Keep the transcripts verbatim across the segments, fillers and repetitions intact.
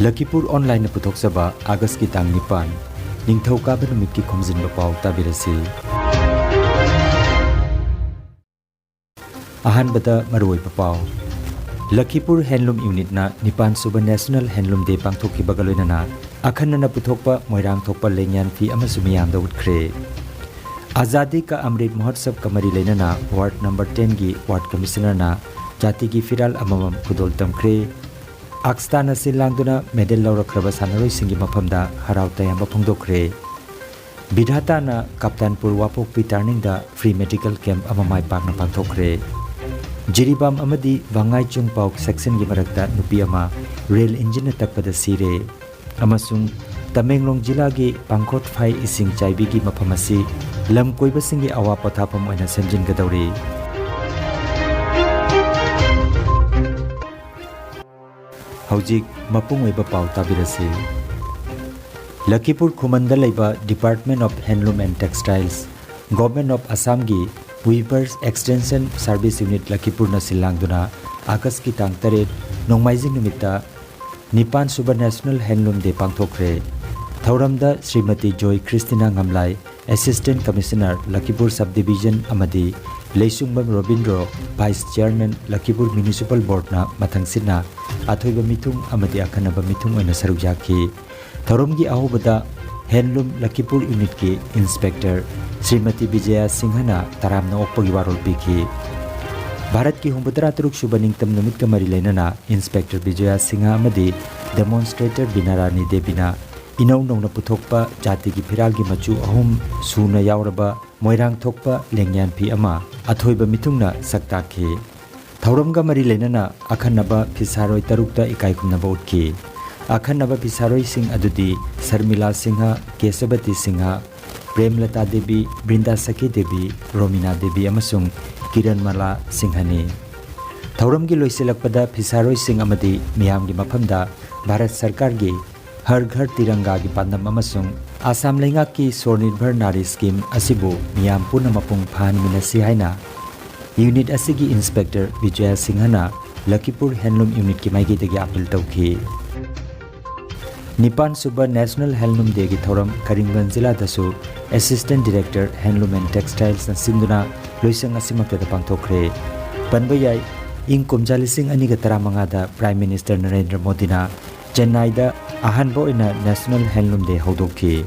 ꯂꯈꯤꯄꯨꯔ ꯑꯣꯟꯂꯥꯏꯟꯅ ꯄꯨꯊꯣꯛꯆꯕ ꯑꯥꯒꯁꯀꯤ ꯇꯥꯡ ꯅꯤꯄꯥꯟ, ꯅꯤꯡꯊꯧꯀꯥꯕ ꯅꯨꯃꯤꯠꯀꯤ ꯈꯣꯝꯖꯤꯟꯕ ꯄꯥꯎ ꯇꯥꯕꯤꯔꯁꯤ꯫ ꯑꯍꯥꯟꯕꯗ ꯃꯔꯨꯑꯣꯏꯕ ꯄꯥꯎ꯫ ꯂꯈꯤꯄꯨꯔ ꯍꯦꯟꯂꯨꯝ ꯌꯨꯅꯤꯠꯅ ꯅꯤꯄꯥꯟ ꯁꯨꯕ ꯅꯦꯁꯅꯦꯜ ꯍꯦꯟꯂꯨꯝ ꯗꯦ ꯄꯥꯡꯊꯣꯛꯈꯤꯕꯒ ꯂꯣꯏꯅꯅ ꯑꯈꯟꯅꯅ ꯄꯨꯊꯣꯛꯄ ꯃꯣꯏꯔꯥꯡ ꯊꯣꯛꯄ ꯂꯦꯡꯌꯥꯟ ꯐꯤ ꯑꯃꯁꯨ ꯃꯤꯌꯥꯝꯗ ꯎꯠꯈ꯭ꯔꯦ꯫ ꯑꯖꯥꯗꯤ ꯀ ꯑꯃ꯭ꯔꯤꯠ ꯃꯍꯣꯠꯁꯕꯀ ꯃꯔꯤ ꯂꯩꯅꯅ ꯋꯥꯔꯗ ꯅꯝꯕꯔ ꯇꯦꯟꯒꯤ ꯋꯥꯔꯗ ꯀꯃꯤꯁꯅꯔꯅ ꯖꯥꯇꯤꯒꯤ ꯐꯤꯔꯥꯜ ꯑꯃꯃꯝ ꯈꯨꯗꯣꯜ ꯇꯝꯈ꯭ꯔꯦ꯫ ꯑꯛꯁꯇꯥꯅ ꯁꯤꯜ ꯂꯥꯡꯗꯨꯅ ꯃꯦꯗꯜ ꯂꯧꯔꯛꯈ꯭ꯔꯕ ꯁꯥꯟꯅꯔꯣꯏꯁꯤꯡꯒꯤ ꯃꯐꯝꯗ ꯍꯔꯥꯎ ꯇꯌꯥꯝꯕ ꯐꯣꯡꯗꯣꯛꯈ꯭ꯔꯦ꯫ ꯕꯤꯙꯥꯇꯥꯅ ꯀꯥꯞꯇꯥꯟꯄꯨꯔ ꯋꯥꯄꯣꯛꯄꯤ ꯇꯥꯔꯅꯤꯡꯗ ꯐ꯭ꯔꯤ ꯃꯦꯗꯤꯀꯦꯜ ꯀꯦꯝꯞ ꯑꯃ ꯃꯥꯏ ꯄꯥꯛꯅ ꯄꯥꯡꯊꯣꯛꯈ꯭ꯔꯦ꯫ ꯖꯤꯔꯤꯕꯥꯝ ꯑꯃꯗꯤ ꯚꯉꯥꯏ ꯆꯨꯡꯄꯥꯎ ꯁꯦꯛꯁꯟꯒꯤ ꯃꯔꯛꯇ ꯅꯨꯄꯤ ꯑꯃ ꯔꯦꯜ ꯏꯟꯖꯤꯟꯅ ꯇꯛꯄꯗ ꯁꯤꯔꯦ꯫ ꯑꯃꯁꯨꯡ ꯇꯃꯦꯡꯂꯣꯡ ꯖꯤꯂꯥꯒꯤ ꯄꯥꯡꯈꯣꯠ ꯐꯥꯏ ꯏꯁꯤꯡ ꯆꯥꯏꯕꯤꯒꯤ ꯃꯐꯝ ꯑꯁꯤ ꯂꯝ ꯀꯣꯏꯕꯁꯤꯡꯒꯤ ꯑꯋꯥ ꯄꯣꯊꯥꯐꯝ ꯑꯣꯏꯅ ꯁꯦꯝꯖꯤꯟꯒꯗꯧꯔꯤ꯫ ꯍꯧꯖꯤꯛ ꯃꯄꯨꯡ ꯑꯣꯏꯕ ꯄꯥꯎ ꯇꯥꯕꯤꯔꯁꯤ꯫ ꯂꯈꯤꯄꯨꯔ ꯈꯨꯃꯟꯗ ꯂꯩꯕ Department of Handloom and Textiles, Government of Assamꯒꯤ Weavers Extension Service Unit ꯂꯈꯤꯄꯨꯔꯅ ꯁꯤꯜ ꯂꯥꯡꯗꯨꯅ ꯑꯥꯒꯁꯀꯤ ꯇꯥꯡ ꯇꯔꯦꯠ, ꯅꯣꯡꯃꯥꯏꯖꯤꯡ ꯅꯨꯃꯤꯠꯇ ꯅꯤꯄꯥꯟ ꯁꯨꯕ ꯅꯦꯁꯅꯦꯜ ꯍꯦꯟꯂꯨꯝ ꯗꯦ ꯄꯥꯡꯊꯣꯛꯈ꯭ꯔꯦ꯫ ꯊꯧꯔꯝꯗ ꯁ꯭ꯔꯤꯃꯇꯤ ꯖꯣꯏ ꯈ꯭ꯔꯤꯁꯇꯤꯅꯥ ꯉꯝꯂꯥꯏ, ꯑꯦꯁꯤꯁꯇꯦꯟꯠ ꯀꯃꯤꯁꯅꯔ ꯂꯈꯤꯄꯨꯔ ꯁꯕ ꯗꯤꯕꯤꯖꯟ ꯑꯃꯗꯤ ꯂꯩꯁꯨꯡꯕꯝ ꯔꯣꯕꯤꯟꯗ꯭ꯔꯣ, ꯚꯥꯏꯁ ꯆꯤꯌꯥꯔꯃꯦꯟ ꯂꯈꯤꯄꯨꯔ ꯃ꯭ꯌꯨꯅꯤꯁꯤꯄꯥꯜ ꯕꯣꯔꯗꯅ ꯃꯊꯪꯁꯤꯠꯅ ꯑꯊꯣꯏꯕ ꯃꯤꯊꯨꯡ ꯑꯃꯗꯤ ꯑꯈꯟꯅꯕ ꯃꯤꯊꯨꯡ ꯑꯣꯏꯅ ꯁꯔꯨꯛ ꯌꯥꯈꯤ꯫ ꯊꯧꯔꯝꯒꯤ ꯑꯍꯧꯕꯗ ꯍꯦꯟꯂꯨꯝ ꯂꯈꯤꯄꯨꯔ ꯌꯨꯅꯤꯠꯀꯤ ꯏꯟꯁꯄꯦꯛꯇꯔ ꯁ꯭ꯔꯤꯃꯇꯤ ꯕꯤꯖꯌꯥ ꯁꯤꯡꯍꯅ ꯇꯔꯥꯝꯅ ꯑꯣꯛꯄꯒꯤ ꯋꯥꯔꯣꯜ ꯄꯤꯈꯤ꯫ ꯚꯥꯔꯠꯀꯤ ꯍꯨꯝꯐꯨꯇꯔꯥ ꯇꯔꯨꯛ ꯁꯨꯕ ꯅꯤꯡꯇꯝ ꯅꯨꯃꯤꯠꯀ ꯃꯔꯤ ꯂꯩꯅꯅ ꯏꯟꯁꯄꯦꯛꯇꯔ ꯕꯤꯖꯌꯥ ꯁꯤꯡꯍ ꯑꯃꯗꯤ ꯗꯦꯃꯣꯟꯁꯇ꯭ꯔꯦꯇꯔ ꯕꯤꯅꯥꯔꯥꯅꯤ ꯗꯦꯕꯤꯅ ꯏꯅꯧ ꯅꯧꯅ ꯄꯨꯊꯣꯛꯄ ꯖꯥꯇꯤꯒꯤ ꯐꯤꯔꯥꯜꯒꯤ ꯃꯆꯨ ꯑꯍꯨꯝ ꯁꯨꯅ ꯌꯥꯎꯔꯕ ꯃꯣꯏꯔꯥꯡ ꯊꯣꯛꯄ ꯂꯦꯡꯌꯥꯟ ꯐꯤ ꯑꯃ ꯑꯊꯣꯏꯕ ꯃꯤꯊꯨꯡꯅ ꯁꯛ ꯇꯥꯛꯈꯤ꯫ ꯊꯧꯔꯝꯒ ꯃꯔꯤ ꯂꯩꯅꯅ ꯑꯈꯟꯅꯕ ꯐꯤꯁꯥꯔꯣꯏ ꯇꯔꯨꯛꯇ ꯏꯀꯥꯏ ꯈꯨꯝꯅꯕ ꯎꯠꯈꯤ꯫ ꯑꯈꯟꯅꯕ ꯐꯤꯁꯥꯔꯣꯏꯁꯤꯡ ꯑꯗꯨꯗꯤ ꯁꯔꯃꯤꯂꯥ ꯁꯤꯡꯍ, ꯀꯦꯁꯕꯇꯤ ꯁꯤꯡꯍ, ꯄ꯭ꯔꯦꯝꯂꯇꯥ ꯗꯦꯕꯤ, ꯕ꯭ꯔꯤꯟꯗꯥ ꯁꯈꯤ ꯗꯦꯕꯤ, ꯔꯣꯃꯤꯅꯥ ꯗꯦꯕꯤ ꯑꯃꯁꯨꯡ ꯀꯤꯔꯟꯃꯂꯥ ꯁꯤꯡꯍꯅꯤ꯫ ꯊꯧꯔꯝꯒꯤ ꯂꯣꯏꯁꯤꯜꯂꯛꯄꯗ ꯐꯤꯁꯥꯔꯣꯏꯁꯤꯡ ꯑꯃꯗꯤ ꯃꯤꯌꯥꯝꯒꯤ ꯃꯐꯝꯗ ꯚꯥꯔꯠ ꯁꯔꯀꯥꯔꯒꯤ ꯍꯔ ꯘꯔ ꯇꯤꯔꯪꯒꯥꯒꯤ ꯄꯥꯟꯗꯝ ꯑꯃꯁꯨꯡ ꯑꯁꯥꯝ ꯂꯩꯉꯥꯛꯀꯤ ꯁ꯭ꯋꯔꯅꯤꯔꯚꯔ ꯅꯥꯔꯤ ꯁ꯭ꯀꯤꯝ ꯑꯁꯤꯕꯨ ꯃꯤꯌꯥꯝ ꯄꯨꯟꯅ ꯃꯄꯨꯡ ꯐꯥꯍꯟꯃꯤꯟꯅꯁꯤ ꯍꯥꯏꯅ ꯌꯨꯅꯤꯠ ꯑꯁꯤꯒꯤ ꯏꯟꯁꯄꯦꯛꯇꯔ ꯕꯤꯖꯌ ꯁꯤꯡꯍꯅ ꯂꯈꯤꯄꯨꯔ ꯍꯦꯟꯂꯨꯝ ꯌꯨꯅꯤꯠꯀꯤ ꯃꯥꯏꯀꯩꯗꯒꯤ ꯑꯥꯄꯤꯜ ꯇꯧꯈꯤ꯫ ꯅꯤꯄꯥꯟ ꯁꯨꯕ National Handloom Dayꯒꯤ ꯊꯧꯔꯝ Karimganj ꯖꯤꯂꯥꯗꯁꯨ Assistant Director Handloom and Textiles ꯅ ꯁꯤꯟꯗꯨꯅ ꯂꯣꯏꯁꯪ ꯑꯁꯤꯃꯛꯇꯗ ꯄꯥꯡꯊꯣꯛꯈ꯭ꯔꯦ꯫ ꯄꯟꯕ ꯌꯥꯏ, ꯏꯪ ꯀꯨꯝꯖꯥ ꯂꯤꯁꯤꯡ ꯑꯅꯤꯒ ꯇꯔꯥꯃꯉꯥꯗ Prime Minister ꯅꯔꯦꯟꯗ꯭ꯔ ꯃꯣꯗꯤꯅ ꯆꯦꯟꯅꯥꯏꯗ ꯑꯍꯥꯟꯕ ꯑꯣꯏꯅ National Handloom Day ꯍꯧꯗꯣꯛꯈꯤ꯫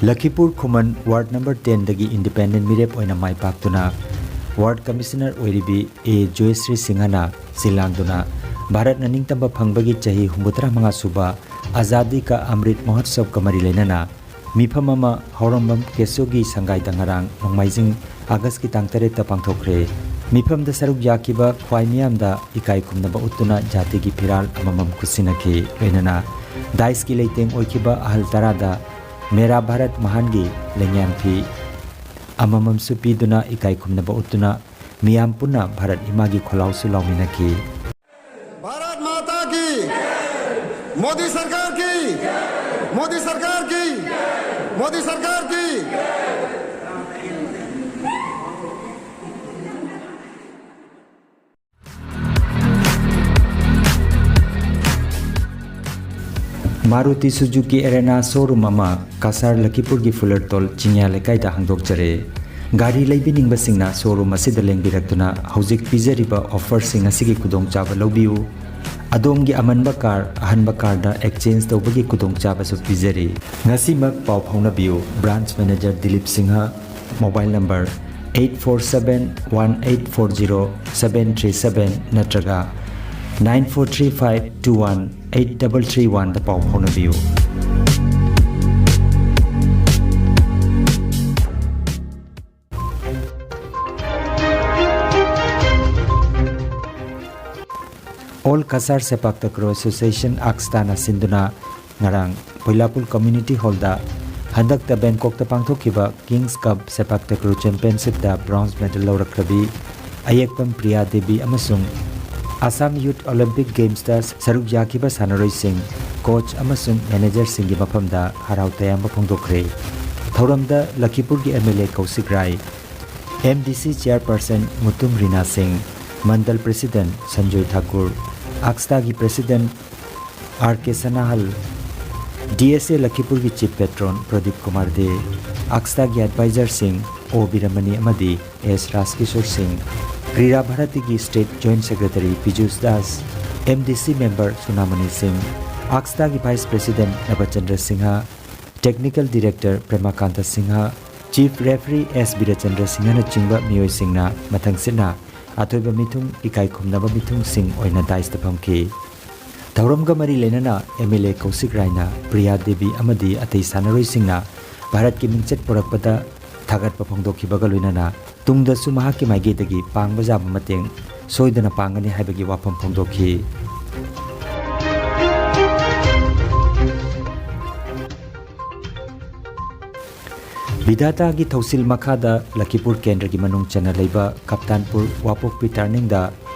ꯂꯈꯤꯄꯨꯔ ꯈꯨꯃꯟ Ward number ten ꯗꯒꯤ Independent ꯃꯤꯔꯦꯞ ꯑꯣꯏꯅ ꯃꯥꯏ ꯄꯥꯛꯇꯨꯅ Ward Commissioner ꯑꯣꯏꯔꯤꯕꯤ ꯑꯦ ꯖꯣꯌꯁ꯭ꯔꯤ ꯁꯤꯡꯍꯅ ꯁꯤꯜ ꯂꯥꯡꯗꯨꯅ ꯚꯥꯔꯠꯅ ꯅꯤꯡꯇꯝꯕ ꯐꯪꯕꯒꯤ ꯆꯍꯤ ꯍꯨꯝꯐꯨꯇꯔꯥ ꯃꯉꯥ ꯁꯨꯕ ꯑꯖꯥꯗꯤ ꯀꯥ ꯑꯃ꯭ꯔꯤꯠ ꯃꯍꯣꯠꯁꯕꯒ ꯃꯔꯤ ꯂꯩꯅꯅ ꯃꯤꯐꯝ ꯑꯃ ꯍꯧꯔꯝꯕꯝ ꯀꯦꯁꯣꯒꯤ ꯁꯪꯒꯥꯏꯗ ꯉꯔꯥꯡ ꯅꯣꯡꯃꯥꯏꯖꯤꯡ August ꯀꯤ ꯇꯥꯡ ꯇꯔꯦꯠꯇ ꯄꯥꯡꯊꯣꯛꯈ꯭ꯔꯦ꯫ ꯃꯤꯐꯝꯗ ꯁꯔꯨꯛ ꯌꯥꯈꯤꯕ ꯈ꯭ꯋꯥꯏ ꯃꯤꯌꯥꯝꯗ ꯏꯀꯥꯏ ꯈꯨꯝꯅꯕ ꯎꯠꯇꯨꯅ ꯖꯥꯇꯤꯒꯤ ꯐꯤꯔꯥꯜ ꯑꯃꯃꯝ ꯈꯨꯠꯁꯤꯟꯅꯈꯤ꯫ ꯂꯣꯏꯅꯅ Dais ꯀꯤ ꯂꯩꯇꯦꯡ ꯑꯣꯏꯈꯤꯕ ꯑꯍꯜ ꯇꯔꯥꯗ ꯃꯦꯔꯥ ꯚꯥꯔꯠ ꯃꯍꯥꯟꯒꯤ ꯂꯦꯡꯌꯥꯟ ꯐꯤ ꯑꯃꯃꯝꯁꯨ ꯄꯤꯗꯨꯅ ꯏꯀꯥꯏ ꯈꯨꯝꯅꯕ ꯎꯠꯇꯨꯅ ꯃꯤꯌꯥꯝ ꯄꯨꯟꯅ ꯚꯥꯔꯠ ꯏꯃꯥꯒꯤ ꯈꯣꯜꯂꯥꯎꯁꯨ ꯂꯥꯎꯃꯤꯟꯅꯈꯤ꯫ भारत माता की, मोदी सरकार की, मोदी सरकार की, मोदी सरकार की। Maruti Suzuki Arena showroom ꯑꯃ ꯀꯁꯥꯔ ꯂꯈꯤꯄꯨꯔꯒꯤ ꯐꯨꯂꯔꯇꯣꯜ ꯆꯤꯡꯌꯥ ꯂꯩꯀꯥꯏꯗ ꯍꯥꯡꯗꯣꯛꯆꯔꯦ꯫ ꯒꯥꯔꯤ ꯂꯩꯕꯤꯅꯤꯡꯕꯁꯤꯡꯅ showroom ꯑꯁꯤꯗ ꯂꯦꯡꯕꯤꯔꯛꯇꯨꯅ ꯍꯧꯖꯤꯛ ꯄꯤꯖꯔꯤꯕ offer ꯁꯤꯡ ꯑꯁꯤꯒꯤ ꯈꯨꯗꯣꯡꯆꯥꯕ ꯂꯧꯕꯤꯌꯨ꯫ ꯑꯗꯣꯝꯒꯤ ꯑꯃꯟꯕ car ꯑꯍꯟꯕ car ꯗ exchange ꯇꯧꯕꯒꯤ ꯈꯨꯗꯣꯡꯆꯥꯕꯁꯨ ꯄꯤꯖꯔꯤ꯫ ꯉꯁꯤꯃꯛ ꯄꯥꯎ ꯐꯥꯎꯅꯕꯤꯌꯨ꯫ Branch Manager Dilip Singh, mobile number eight four seven one eight four zero seven three seven ꯅꯠꯇ꯭ꯔꯒ nine four three five two one eight double three one ꯗ ꯄꯥꯎ ꯐꯥꯎꯅꯕꯤꯌꯨ꯫ All Kasar Sepak Takraw Association, AKSTA ꯅ ꯁꯤꯟꯗꯨꯅ ꯉꯔꯥꯡ ꯄꯣꯏꯂꯥꯄꯨꯜ Community Hall ꯗ ꯍꯟꯗꯛꯇ ꯕꯦꯡꯀꯣꯛꯇ ꯄꯥꯡꯊꯣꯛꯈꯤꯕ Kings Cup Sepak Takraw Championship ꯇ bronze medal ꯂꯧꯔꯛꯈ꯭ꯔꯕꯤ ꯑꯌꯦꯛꯄꯝ Priya Devi ꯑꯃꯁꯨꯡ Assam Youth Olympic Games ꯇ ꯁꯔꯨꯛ ꯌꯥꯈꯤꯕ ꯁꯥꯟꯅꯔꯣꯏꯁꯤꯡ, coach ꯑꯃꯁꯨꯡ manager ꯁꯤꯡꯒꯤ ꯃꯐꯝꯗ ꯍꯔꯥꯎ ꯇꯌꯥꯝꯕ ꯐꯣꯡꯗꯣꯛꯈ꯭ꯔꯦ꯫ ꯊꯧꯔꯝꯗ ꯂꯈꯤꯄꯨꯔꯒꯤ M L A ꯀꯧꯁꯤꯛ Rai, M D C Chairperson Mutum Rina ꯁꯤꯡ, ꯃꯟꯗꯜ ꯄ꯭ꯔꯦꯁꯤꯗꯦꯟꯠ ꯁꯟꯖꯣꯏ ꯊꯥꯀꯨꯔ, ꯑꯥꯛꯁꯇꯥꯒꯤ president R K Sanahal, D S A ꯂꯈꯤꯄꯨꯔꯒꯤ ꯆꯤꯐ ꯄꯦꯇ꯭ꯔꯣꯟ ꯄ꯭ꯔꯗꯤꯞ ꯀꯨꯃꯥꯔ ꯗꯦ, ꯑꯥꯛꯁꯇꯥꯒꯤ ꯑꯦꯗꯚꯥꯏꯖꯔꯁꯤꯡ ꯑꯣ ꯕꯤꯔꯃꯅꯤ ꯑꯃꯗꯤ ꯑꯦꯁ ꯔꯥꯖꯀꯤꯁꯣꯔ ꯁꯤꯡ, ꯀ꯭ꯔꯤꯔꯥ ꯚꯥꯔꯇꯤꯒꯤ state joint secretary Pijush Das, M D C member Sunamani ꯁꯤꯡ, ꯑꯥꯛꯁꯇꯥꯒꯤ vice president Nabachandra Singh, technical director Premakanta Singh, chief referee S Birchandra ꯁꯤꯡꯍꯅꯆꯤꯡꯕ ꯃꯤꯑꯣꯏꯁꯤꯡꯅ ꯃꯊꯪꯁꯤꯠꯅ ꯑꯊꯣꯏꯕ ꯃꯤꯊꯨꯡ, ꯏꯀꯥꯏ ꯈꯨꯝꯅꯕ ꯃꯤꯊꯨꯡꯁꯤꯡ ꯑꯣꯏꯅ ꯗꯥꯏꯁꯇ ꯐꯝꯈꯤ꯫ ꯊꯧꯔꯝꯒ ꯃꯔꯤ ꯂꯩꯅꯅ ꯑꯦꯝ ꯑꯦꯜ ꯑꯦ ꯀꯧꯁꯤꯛ ꯔꯥꯏꯅ, ꯄ꯭ꯔꯤꯌꯥ ꯗꯦꯕꯤ ꯑꯃꯗꯤ ꯑꯇꯩ ꯁꯥꯟꯅꯔꯣꯏꯁꯤꯡꯅ ꯚꯥꯔꯠꯀꯤ ꯃꯤꯡꯆꯠ ꯄꯨꯔꯛꯄꯗ ꯊꯥꯒꯠꯄ ꯐꯣꯡꯗꯣꯛꯈꯤꯕꯒ ꯂꯣꯏꯅꯅ ꯇꯨꯡꯗꯁꯨ ꯃꯍꯥꯛꯀꯤ ꯃꯥꯏꯀꯩꯗꯒꯤ ꯄꯥꯡꯕ ꯌꯥꯕ ꯃꯇꯦꯡ ꯁꯣꯏꯗꯅ ꯄꯥꯡꯒꯅꯤ ꯍꯥꯏꯕꯒꯤ ꯋꯥꯐꯝ ꯐꯣꯡꯗꯣꯛꯈꯤ꯫ ꯕꯤꯙꯥꯇꯥꯒꯤ ꯊꯧꯁꯤꯜ ꯃꯈꯥꯗ ꯂꯈꯤꯄꯨꯔ ꯀꯦꯟꯗ꯭ꯔꯒꯤ ꯃꯅꯨꯡ ꯆꯟꯅ ꯂꯩꯕ ꯀꯞꯇꯥꯟꯄꯨꯔ ꯋꯥꯄꯣꯛꯄꯤ ꯇꯔꯅꯤꯡꯗ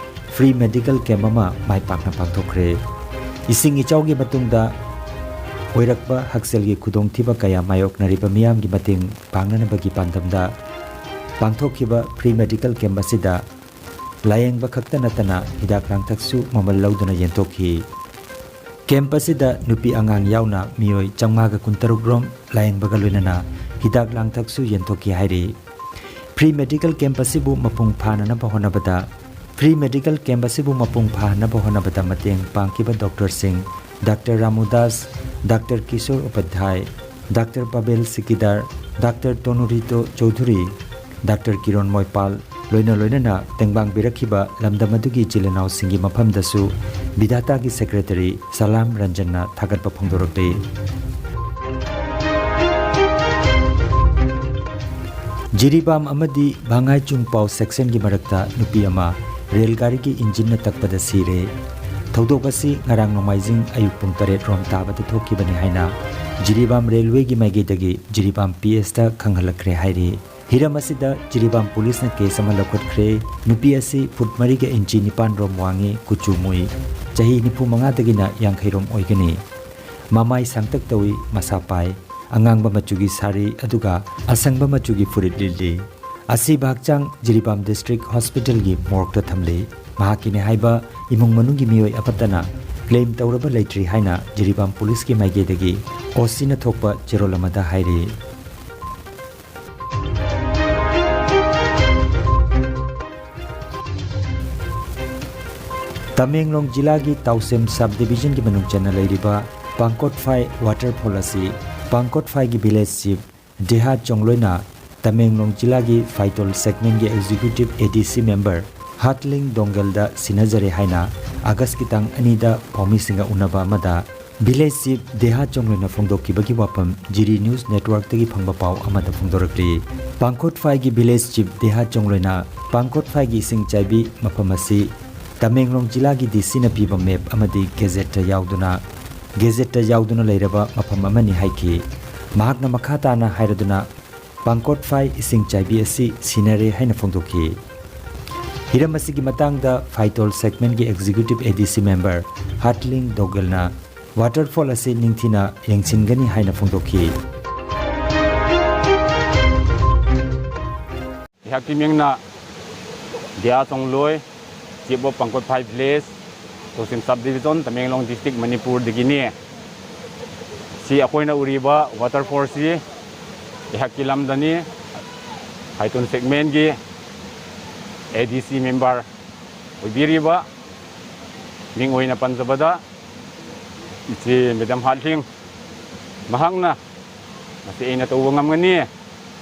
ꯐ꯭ꯔꯤ ꯃꯦꯗꯤꯀꯦꯜ ꯀꯦꯝꯞ ꯑꯃ ꯃꯥꯏ ꯄꯥꯛꯅ ꯄꯥꯡꯊꯣꯛꯈ꯭ꯔꯦ꯫ ꯏꯁꯤꯡ ꯏꯆꯥꯎꯒꯤ ꯃꯇꯨꯡꯗ ꯑꯣꯏꯔꯛꯄ ꯍꯛꯁꯦꯜꯒꯤ ꯈꯨꯗꯣꯡꯊꯤꯕ ꯀꯌꯥ ꯃꯥꯌꯣꯛꯅꯔꯤꯕ ꯃꯤꯌꯥꯝꯒꯤ ꯃꯇꯦꯡ ꯄꯥꯡꯅꯅꯕꯒꯤ ꯄꯥꯟꯗꯝꯗ ꯄꯥꯡꯊꯣꯛꯈꯤꯕ ꯐ꯭ꯔꯤ ꯃꯦꯗꯤꯀꯦꯜ ꯀꯦꯝꯞ ꯑꯁꯤꯗ ꯂꯥꯌꯦꯡꯕ ꯈꯛꯇ ꯅꯠꯇꯅ ꯍꯤꯗꯥꯛ ꯂꯥꯡꯊꯛꯁꯨ ꯃꯃꯜ ꯂꯧꯗꯅ ꯌꯦꯟꯊꯣꯛꯈꯤ꯫ ꯀꯦꯝꯞ ꯑꯁꯤꯗ ꯅꯨꯄꯤ ꯑꯉꯥꯡ ꯌꯥꯎꯅ ꯃꯤꯑꯣꯏ ꯆꯥꯝꯃꯉꯥꯒ ꯀꯨꯟꯇꯔꯨꯛ ꯔꯣꯝ ꯂꯥꯌꯦꯡꯕꯒ ꯂꯣꯏꯅꯅ ꯍꯤꯗꯥꯛ ꯂꯥꯡꯊꯛꯁꯨ ꯌꯦꯟꯊꯣꯛꯈꯤ ꯍꯥꯏꯔꯤ꯫ ꯐ꯭ꯔꯤ ꯃꯦꯗꯤꯀꯦꯜ ꯀꯦꯝꯞ ꯑꯁꯤꯕꯨ ꯃꯄꯨꯡ ꯐꯥꯅꯅꯕ ꯍꯣꯠꯅꯕꯗ, ꯐ꯭ꯔꯤ ꯃꯦꯗꯤꯀꯦꯜ ꯀꯦꯝꯞ ꯑꯁꯤꯕꯨ ꯃꯄꯨꯡ ꯐꯥꯍꯟꯅꯕ ꯍꯣꯠꯅꯕꯗ ꯃꯇꯦꯡ ꯄꯥꯡꯈꯤꯕ ꯗꯣꯛꯇꯔꯁꯤꯡ doctor Ramu Das, doctor Kishor Upadhyay, doctor Pabel Sikdar, doctor Tonurita Chaudhuri, doctor Kiron Moipal, ꯂꯣꯏꯅ ꯂꯣꯏꯅꯅ ꯇꯦꯡꯕꯥꯡꯕꯤꯔꯛꯈꯤꯕ ꯂꯝꯗꯝ ꯑꯗꯨꯒꯤ ꯏꯆꯤꯜ ꯏꯅꯥꯎꯁꯤꯡꯒꯤ ꯃꯐꯝꯗꯁꯨ ꯕꯤꯙꯥꯇꯥꯒꯤ ꯁꯦꯀ꯭ꯔꯦꯇꯔꯤ ꯁꯂꯥꯝ ꯔꯟꯖꯟꯅ ꯊꯥꯒꯠꯄ ꯐꯣꯡꯗꯣꯔꯛꯂꯤ꯫ ꯖꯤꯔꯤꯕꯥꯝ ꯑꯃꯗꯤ ꯚꯥꯉꯥꯏꯆꯨꯡ ꯄꯥꯎ ꯁꯦꯛꯁꯟꯒꯤ ꯃꯔꯛꯇ ꯅꯨꯄꯤ ꯑꯃ ꯔꯦꯜ ꯒꯥꯔꯤꯒꯤ ꯏꯟꯖꯤꯟꯅ ꯇꯛꯄꯗ ꯁꯤꯔꯦ꯫ ꯊꯧꯗꯣꯛ ꯑꯁꯤ ꯉꯔꯥꯡ ꯅꯣꯡꯃꯥꯏꯖꯤꯡ ꯑꯌꯨꯛ ꯄꯨꯡ ꯇꯔꯦꯠ ꯔꯣꯝ ꯇꯥꯕꯗ ꯊꯣꯛꯈꯤꯕꯅꯤ ꯍꯥꯏꯅ ꯖꯤꯔꯤꯕꯥꯝ ꯔꯦꯜꯋꯦꯒꯤ ꯃꯥꯏꯀꯩꯗꯒꯤ ꯖꯤꯔꯤꯕꯥꯝ ꯄꯤ ꯑꯦꯁꯇ ꯈꯪꯍꯜꯂꯛꯈ꯭ꯔꯦ ꯍꯥꯏꯔꯤ꯫ ꯍꯤꯔꯝ ꯑꯁꯤꯗ ꯖꯤꯔꯤꯕꯥꯝ ꯄꯨꯂꯤꯁꯅ ꯀꯦꯁ ꯑꯃ ꯂꯧꯈꯠꯈ꯭ꯔꯦ꯫ ꯅꯨꯄꯤ ꯑꯁꯤ ꯐꯨꯠ ꯃꯔꯤꯒ ꯏꯟꯆꯤ ꯅꯤꯄꯥꯟ ꯔꯣꯝ ꯋꯥꯡꯉꯤ, ꯀꯨꯆꯨ ꯃꯨꯏ, ꯆꯍꯤ ꯅꯤꯐꯨ ꯃꯉꯥꯗꯒꯤꯅ ꯌꯥꯡꯈꯩ ꯔꯣꯝ ꯑꯣꯏꯒꯅꯤ꯫ ꯃꯃꯥꯏ ꯁꯥꯡꯇꯛ ꯇꯧꯏ, ꯃꯁꯥ ꯄꯥꯏ, ꯑꯉꯥꯡꯕ ꯃꯆꯨꯒꯤ ꯁꯥꯔꯤ ꯑꯗꯨꯒ ꯑꯁꯪꯕ ꯃꯆꯨꯒꯤ ꯐꯨꯔꯤꯠ ꯂꯤꯠꯂꯤ꯫ ꯑꯁꯤꯕ ꯍꯛꯆꯥꯡ ꯖꯤꯔꯤꯕꯥꯝ ꯗꯤꯁꯇ꯭ꯔꯤꯛ ꯍꯣꯁꯄꯤꯇꯥꯜꯒꯤ ꯃꯣꯔꯒꯇ ꯊꯝꯂꯤ꯫ ꯃꯍꯥꯛꯀꯤꯅꯤ ꯍꯥꯏꯕ ꯏꯃꯨꯡ ꯃꯅꯨꯡꯒꯤ ꯃꯤꯑꯣꯏ ꯑꯃꯠꯇꯅ ꯀ꯭ꯂꯦꯝ ꯇꯧꯔꯕ ꯂꯩꯇ꯭ꯔꯤ ꯍꯥꯏꯅ ꯖꯤꯔꯤꯕꯥꯝ ꯄꯨꯂꯤꯁꯀꯤ ꯃꯥꯏꯀꯩꯗꯒꯤ ꯑꯣꯁꯤꯅ ꯊꯣꯛꯄ ꯆꯦꯔꯣꯜ ꯑꯃꯗ ꯍꯥꯏꯔꯤ꯫ ꯇꯃꯦꯡꯂꯣꯡ ꯖꯤꯂꯥꯒꯤ ꯇꯥꯎꯁꯦꯝ ꯁꯕ ꯗꯤꯕꯤꯖꯟꯒꯤ ꯃꯅꯨꯡ ꯆꯟꯅ ꯂꯩꯔꯤꯕ ꯄꯥꯡꯀꯣꯠꯐꯥꯏ ꯋꯥꯇꯔꯐꯣꯜ ꯑꯁꯤ ꯄꯥꯡꯀꯣꯠꯐꯥꯏꯒꯤ ꯚꯤꯂꯦꯖ ꯆꯤꯐ ꯗꯦꯍꯥ ꯆꯣꯡꯂꯣꯏꯅ ꯇꯃꯦꯡꯂꯣꯡ ꯖꯤꯂꯥꯒꯤ ꯐꯥꯏꯇꯣꯜ ꯁꯦꯒꯃꯦꯟꯒꯤ ꯑꯦꯛꯖꯤꯀ꯭ꯌꯨꯇꯤꯚ ꯑꯦ ꯗꯤ ꯁꯤ ꯃꯦꯝꯕꯔ ꯍꯥꯔꯠꯂꯤꯡ ꯗꯣꯡꯒꯦꯜꯗ ꯁꯤꯟꯅꯖꯔꯦ ꯍꯥꯏꯅ ꯑꯥꯒꯁꯀꯤ ꯇꯥꯡ ꯑꯅꯤꯗ ꯄꯥꯎꯃꯤꯁꯤꯡꯒ ꯎꯅꯕ ꯑꯃꯗ ꯚꯤꯂꯦꯖ ꯆꯤꯐ ꯗꯦꯍꯥ ꯆꯣꯡꯂꯣꯏꯅ ꯐꯣꯡꯗꯣꯛꯈꯤꯕꯒꯤ ꯋꯥꯐꯝ ꯖꯤꯔꯤ ꯅ꯭ꯌꯨꯁ ꯅꯦꯠꯋꯥꯔꯛꯇꯒꯤ ꯐꯪꯕ ꯄꯥꯎ ꯑꯃꯗ ꯐꯣꯡꯗꯣꯔꯛꯂꯤ꯫ ꯄꯥꯡꯀꯣꯠꯐꯥꯏꯒꯤ ꯚꯤꯂꯦꯖ ꯆꯤꯐ ꯗꯦꯍꯥ ꯆꯣꯡꯂꯣꯏꯅ ꯄꯥꯡꯀꯣꯠꯐꯥꯏꯒꯤ ꯏꯁꯤꯡ ꯆꯥꯏꯕꯤ ꯃꯐꯝ ꯑꯁꯤ ꯇꯃꯦꯡꯂꯣꯡ ꯖꯤꯂꯥꯒꯤ ꯗꯤ ꯁꯤꯅ ꯄꯤꯕ ꯃꯦꯞ ꯑꯃꯗꯤ ꯒꯦꯖꯦꯠꯇ ꯌꯥꯎꯗꯨꯅ, ꯒꯦꯖꯦꯠꯇ ꯌꯥꯎꯗꯨꯅ ꯂꯩꯔꯕ ꯃꯐꯝ ꯑꯃꯅꯤ ꯍꯥꯏꯈꯤ꯫ ꯃꯍꯥꯛꯅ ꯃꯈꯥ ꯇꯥꯅ ꯍꯥꯏꯔꯗꯨꯅ, ꯄꯥꯡꯀꯣꯠꯐꯥꯏ ꯏꯁꯤꯡ ꯆꯥꯏꯕꯤ ꯑꯁꯤ ꯁꯤꯟꯅꯔꯦ ꯍꯥꯏꯅ ꯐꯣꯡꯗꯣꯛꯈꯤ꯫ ꯍꯤꯔꯝ ꯑꯁꯤꯒꯤ ꯃꯇꯥꯡꯗ ꯐꯥꯏꯇꯣꯜ ꯁꯦꯒꯃꯦꯟꯒꯤ ꯑꯦꯛꯖꯤꯀ꯭ꯌꯨꯇꯤꯚ ꯑꯦ ꯗꯤ ꯁꯤ ꯃꯦꯝꯕꯔ ꯍꯥꯔꯠꯂꯤꯡ ꯗꯣꯒꯦꯜꯅ ꯋꯥꯇꯔꯐꯣꯜ ꯑꯁꯤ ꯅꯤꯡꯊꯤꯅ ꯌꯦꯡꯁꯤꯟꯒꯅꯤ ꯍꯥꯏꯅ ꯐꯣꯡꯗꯣꯛꯈꯤ꯫ ꯑꯩꯍꯥꯛꯀꯤ ꯃꯤꯡꯅ ꯗꯤꯌꯥ ꯆꯣꯡꯂꯣꯏ, Chief of Pangkotphai Village, ꯇꯣꯁꯤꯝ Sub Division, Tamenglong District, ꯃꯅꯤꯄꯨꯔꯗꯒꯤꯅꯤ꯫ ꯁꯤ ꯑꯩꯈꯣꯏꯅ ꯎꯔꯤꯕ ꯋꯥꯇꯔꯐꯣꯜꯁꯤ ꯑꯩꯍꯥꯛꯀꯤ ꯂꯝꯗꯅꯤ, ꯐꯥꯏꯇꯣꯜ ꯁꯦꯒꯃꯦꯟꯒꯤ ꯑꯦ ꯗꯤ ꯁꯤ ꯃꯦꯝꯕꯔ ꯑꯣꯏꯕꯤꯔꯤꯕ, ꯃꯤꯡ ꯑꯣꯏꯅ ꯄꯟꯖꯕꯗ, ꯏꯆꯦ ꯃꯦꯗꯥꯝ ꯍꯥꯠꯂꯤꯡ, ꯃꯍꯥꯛꯅ ꯃꯁꯤ ꯑꯩꯅ ꯇꯧꯕ ꯉꯝꯒꯅꯤ,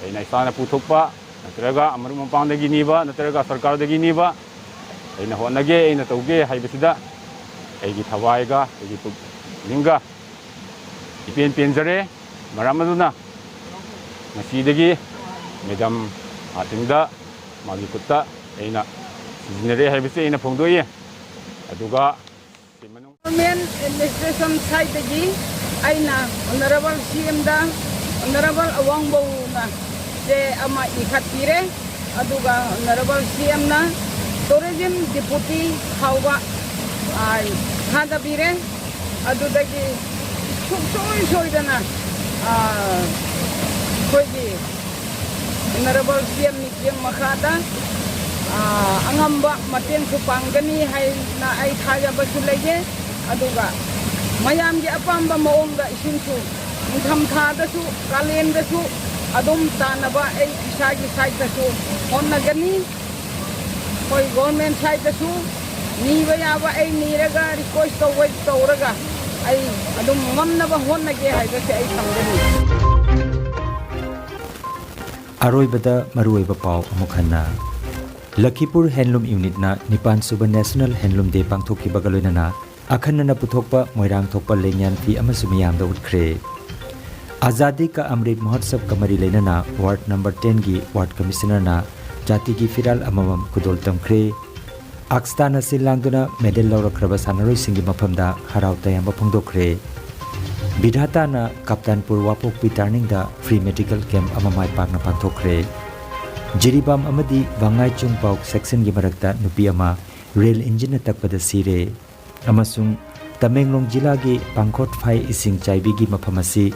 ꯑꯩꯅ ꯏꯁꯥꯅ ꯄꯨꯊꯣꯛꯄ ꯅꯠꯇ꯭ꯔꯒ ꯃꯔꯨꯞ ꯃꯄꯥꯡꯗꯒꯤ ꯅꯤꯕ ꯅꯠꯇ꯭ꯔꯒ ꯁꯔꯀꯥꯔꯗꯒꯤ ꯅꯤꯕ ꯑꯩꯅ ꯍꯣꯠꯅꯒꯦ, ꯑꯩꯅ ꯇꯧꯒꯦ ꯍꯥꯏꯕꯁꯤꯗ ꯑꯩꯒꯤ ꯊꯋꯥꯏꯒ ꯑꯩꯒꯤ ꯄꯨꯛꯅꯤꯡꯒ ꯏꯄꯦꯟ ꯄꯦꯟꯖꯔꯦ꯫ ꯃꯔꯝ ꯑꯗꯨꯅ ꯉꯁꯤꯗꯒꯤ ꯃꯦꯗꯥꯝ ꯍꯥꯠꯂꯤꯡꯗ ꯃꯥꯒꯤ ꯈꯨꯠꯇ ꯑꯩꯅ ꯁꯤꯖꯤꯟꯅꯔꯦ ꯍꯥꯏꯕꯁꯤ ꯑꯩꯅ ꯐꯣꯡꯗꯣꯛꯏ꯫ ꯑꯗꯨꯒ ꯁꯤ ꯃꯅꯨꯡ Government administration side ꯇꯒꯤ ꯑꯩꯅ Honourable C M ꯗ, Honourable ꯑꯋꯥꯡꯕꯧꯅ ꯆꯦ ꯑꯃ ꯏꯈꯠꯄꯤꯔꯦ꯫ ꯑꯗꯨꯒ Honourable C M ꯅ Tourism Deputy ꯐꯥꯎꯕ, ꯑ, ꯊꯥꯗꯕꯤꯔꯦ꯫ ꯑꯗꯨꯗꯒꯤ ꯁꯨꯡꯁꯣꯏ ꯁꯣꯏꯗꯅ, ꯑ, ꯑꯩꯈꯣꯏꯒꯤ ꯑꯣꯅꯔꯦꯕꯜ ꯁꯤ ꯑꯦꯝ ꯃꯤꯠꯌꯦꯡ ꯃꯈꯥꯗ, ꯑ, ꯑꯉꯝꯕ ꯃꯇꯦꯡꯁꯨ ꯄꯥꯡꯒꯅꯤ ꯍꯥꯏꯅ ꯑꯩ ꯊꯥꯖꯕꯁꯨ ꯂꯩꯌꯦ꯫ ꯑꯗꯨꯒ ꯃꯌꯥꯝꯒꯤ ꯑꯄꯥꯝꯕ ꯃꯑꯣꯡꯗ ꯏꯁꯤꯡꯁꯨ ꯅꯤꯡꯊꯝꯊꯥꯗꯁꯨ ꯀꯥꯂꯦꯟꯗꯁꯨ ꯑꯗꯨꯝ ꯇꯥꯅꯕ ꯑꯩ ꯏꯁꯥꯒꯤ ꯁꯥꯏꯠꯇꯁꯨ ꯍꯣꯠꯅꯒꯅꯤ꯫ ꯑꯩꯈꯣꯏ ꯒꯣꯔꯃꯦꯟ ꯁꯥꯏꯠꯇꯁꯨ ꯅꯤꯕ ꯌꯥꯕ ꯑꯩ ꯅꯤꯔꯒ, ꯔꯤꯀ꯭ꯋꯦꯁ ꯇꯧꯕ ꯇꯧꯔꯒ ꯑꯩ ꯑꯗꯨꯝ ꯉꯝꯅꯕ ꯍꯣꯠꯅꯒꯦ ꯍꯥꯏꯕꯁꯦ ꯑꯩ ꯊꯝꯖꯅꯤꯡꯉꯤ꯫ ꯑꯔꯣꯏꯕꯗ ꯃꯔꯨꯑꯣꯏꯕ ꯄꯥꯎ ꯑꯃꯨꯛ ꯍꯟꯅ꯫ ꯂꯈꯤꯄꯨꯔ ꯍꯦꯟꯂꯨꯝ ꯌꯨꯅꯤꯠꯅ ꯅꯤꯄꯥꯟ ꯁꯨꯕ ꯅꯦꯁꯅꯦꯜ ꯍꯦꯟꯂꯨꯝ ꯗꯦ ꯄꯥꯡꯊꯣꯛꯈꯤꯕꯒ ꯂꯣꯏꯅꯅ ꯑꯈꯟꯅꯅ ꯄꯨꯊꯣꯛꯄ ꯃꯣꯏꯔꯥꯡ ꯊꯣꯛꯄ ꯂꯦꯡꯌꯥꯟ ꯐꯤ ꯑꯃꯁꯨ ꯃꯤꯌꯥꯝꯗ ꯎꯠꯈ꯭ꯔꯦ꯫ ꯑꯖꯥꯗꯤ ꯀꯥ ꯑꯃ꯭ꯔꯤꯠ ꯃꯍꯣꯠꯁꯕꯀ ꯃꯔꯤ ꯂꯩꯅꯅ ꯋꯥꯔꯗ ꯅꯝꯕꯔ ꯇꯦꯟꯒꯤ ꯋꯥꯔꯗ ꯀꯃꯤꯁꯅꯔꯅ ꯖꯥꯇꯤꯒꯤ ꯐꯤꯔꯥꯜ ꯑꯃꯃꯝ ꯈꯨꯗꯣꯜ ꯇꯝꯈ꯭ꯔꯦ꯫ ꯑꯛꯁꯇꯥꯅ ꯁꯤꯜ ꯂꯥꯡꯗꯨꯅ ꯃꯦꯗꯜ ꯂꯧꯔꯛꯈ꯭ꯔꯕ ꯁꯥꯟꯅꯔꯣꯏꯁꯤꯡꯒꯤ ꯃꯐꯝꯗ ꯍꯔꯥꯎ ꯇꯌꯥꯝꯕ ꯐꯣꯡꯗꯣꯛꯈ꯭ꯔꯦ꯫ ꯕꯤꯙꯥꯇꯥꯅ ꯀꯥꯞꯇꯥꯟꯄꯨꯔ ꯋꯥꯄꯣꯛꯄꯤ ꯇꯥꯔꯅꯤꯡꯗ ꯐ꯭ꯔꯤ ꯃꯦꯗꯤꯀꯦꯜ ꯀꯦꯝꯞ ꯑꯃ ꯃꯥꯏ ꯄꯥꯛꯅ ꯄꯥꯡꯊꯣꯛꯈ꯭ꯔꯦ꯫ ꯖꯤꯔꯤꯕꯥꯝ ꯑꯃꯗꯤ ꯋꯥꯉꯥꯏ ꯆꯨꯡꯄꯥꯎ ꯁꯦꯛꯁꯟꯒꯤ ꯃꯔꯛꯇ ꯅꯨꯄꯤ ꯑꯃ ꯔꯦꯜ ꯏꯟꯖꯤꯟꯅ ꯇꯛꯄꯗ ꯁꯤꯔꯦ꯫ ꯑꯃꯁꯨꯡ ꯇꯃꯦꯡꯂꯣꯡ ꯖꯤꯂꯥꯒꯤ ꯄꯥꯡꯈꯣꯠ ꯐꯥꯏ ꯏꯁꯤꯡ ꯆꯥꯏꯕꯤꯒꯤ ꯃꯐꯝ ꯑꯁꯤ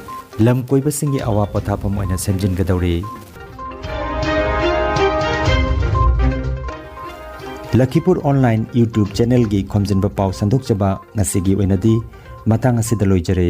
ꯂꯝ ꯀꯣꯏꯕꯁꯤꯡꯒꯤ ꯑꯋꯥ ꯄꯣꯊꯥꯐꯝ ꯑꯣꯏꯅ ꯁꯦꯝꯖꯤꯟꯒꯗꯧꯔꯤ꯫ ꯂꯈꯤꯄꯨꯔ ꯑꯣꯟꯂꯥꯏꯟ YouTube ꯆꯦꯅꯦꯜꯒꯤ ꯈꯣꯝꯖꯤꯟꯕ ꯄꯥꯎ ꯁꯟꯗꯣꯛꯆꯕ ꯉꯁꯤꯒꯤ ꯑꯣꯏꯅꯗꯤ ꯃꯇꯥꯡ ꯑꯁꯤꯗ ꯂꯣꯏꯖꯔꯦ꯫